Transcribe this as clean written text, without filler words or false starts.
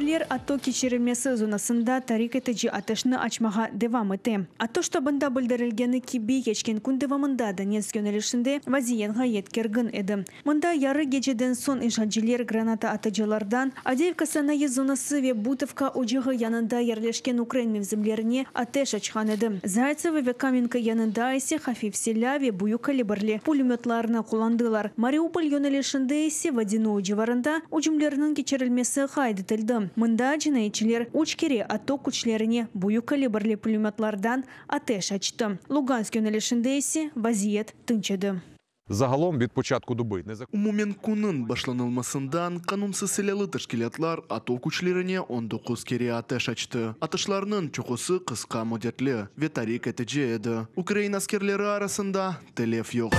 İşğalciler ATO keçirilmesi zonasında tarik etici ateşni açmağa devam ete. ATO ştabında bildirilgeni kibi, keçken kün devamında Donetsk yönelişinde vaziyet ğayet kergin edi. Mında yarı geceden soñ işğalciler granata atıcılardan Avdeyevka sanayı zonası ve Butovka ocağı yanında yerleşken ukrain mevzimlerine ateş açqan edi. Zaytsevo ve Kamenka yanında ise hafif silâ ve büyük kalibrli pulemötlarnı qullandılar. Mariupol yönelişinde ise Vodânoye civarında ücümlerniñ keçirilmesi qayd etildi. Mında cinayetçiler üç kere ATO küçlerine büyük kalibrli pulemötlardan ateş açtı. Lugansk yönelişinde ise vaziyet tınç edi. Загалом від початку доби Umumen künniñ başlanılmasından qanunsız silâlı teşkilâtlar ATO küçlerine 19 kere ateş açtı. Atışlarnıñ çoqusı qısqa müddetli ve tarik etici edi. Ukrain askerleri arasında telef yoq.